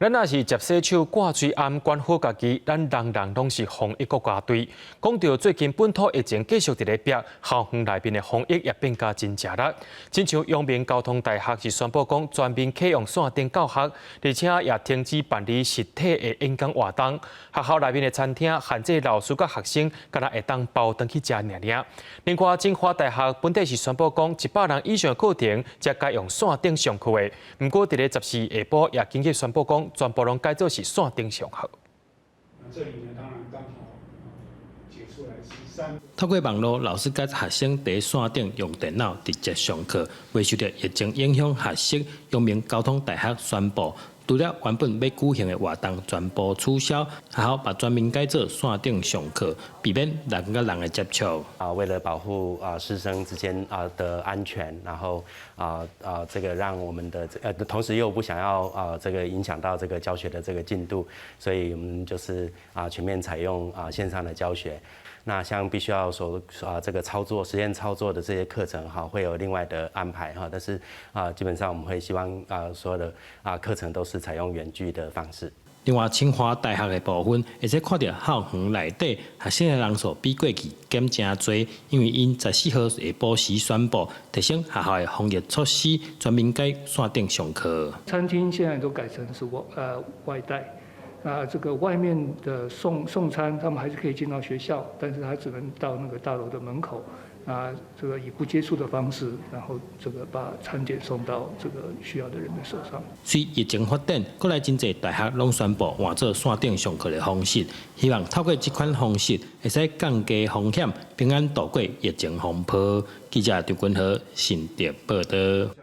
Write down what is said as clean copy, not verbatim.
咱若是食洗手、掛喙罨、管好家己，咱人人攏是防疫國家隊。講到最近本土疫情繼續佇咧逼，校園內面的防疫也變加真食力。親像陽明交通大學是宣布講全面啟用線頂教學，而且也停止辦理實體的演講活動。學校內面的餐廳限制老師佮學生，敢若會當包轉去食爾爾。另外，清華大學本底是宣布講，100人以上的課程才改用線頂上課的。毋過，佇咧14下晡也緊急宣布講，全部攏改做是線頂上課。這裡呢，當然剛好解出來是三。透過網路，老師佮學生佇線頂用電腦直接上課，袂受著疫情影響學習。陽明交通大學宣布，除了原本欲舉行的活動全部取消，學校嘛全面改做線頂上課，避免人佮人的接觸。啊，為了保護師生之間的安全，然後這個讓我們的同時又不想要這個影響到這個教學的這個進度，所以我們就是全面採用線上的教學。那像必須要說這個操作實驗操作的這些課程哈，會有另外的安排哈。但是基本上我們會希望所有的課程都是採用遠距的方式。另外，清華大學的部分，會使看著校園內底學生的人數比過去減誠濟，因為𪜶14號下晡時宣布提升學校的防疫措施，全面改線頂上課。餐廳現在都改成是外帶。那這個外面的送餐，他們還是可以進到學校，但是他只能到那個大樓的門口，啊，這個以不接觸的方式，然後這個把餐點送到這個需要的人的手上。隨疫情發展，閣來真濟大學攏宣布換做線頂上課的方式，希望透過這款方式，會使降低風險，平安度過疫情風波。記者張君和新竹報導。